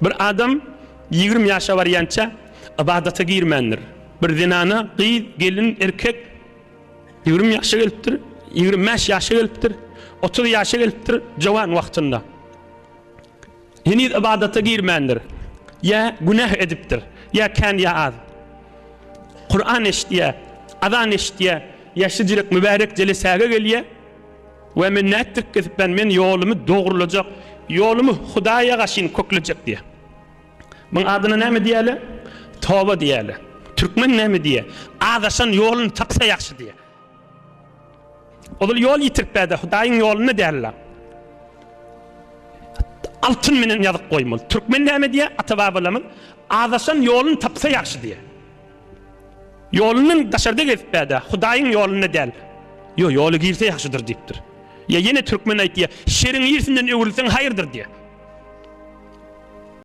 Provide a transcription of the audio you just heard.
Bir adam 20 ýaşa barýança ybadata girmändir. Bir zenana, gyz, gelin, erkek 20 ýaşa gelipdir, 25 ýaşa gelipdir, 30 ýaşa gelipdir jowan wagtynda. Heniz ybadata girmändir. Ýa günäh edipdir, ýa kän ýa az. Kuran eşidýär, azan eşidýär, ýa şijirek mübärek jelesäge gelýär. We men nätdirip gezip ben, men ýolumy dogrulajak, ýolumy Hudaýa gaşyn köklejek diýýär. Muň adyna näme diýýärler? Toba diýýärler. Türkmen näme diýýär? Azaşan ýoluny tapsa ýagşy diýýär. Ozal ýol ýitirip bäde, Hudaýyň ýolunda däldi. Altyn menen ýazyp goýmaly. Türkmen näme diýýär? Ata-babalarymyz azaşan ýoluny tapsa ýagşy diýýär. Ýolundan daşarda gezip bäde, Hudaýyň ýolunda däl. Ýo, ýola girse ýagşydyr diýipdir. Ýa ýene türkmen aýtýar, şeriň irsinden öwrülseň haýyrdyr diýýär.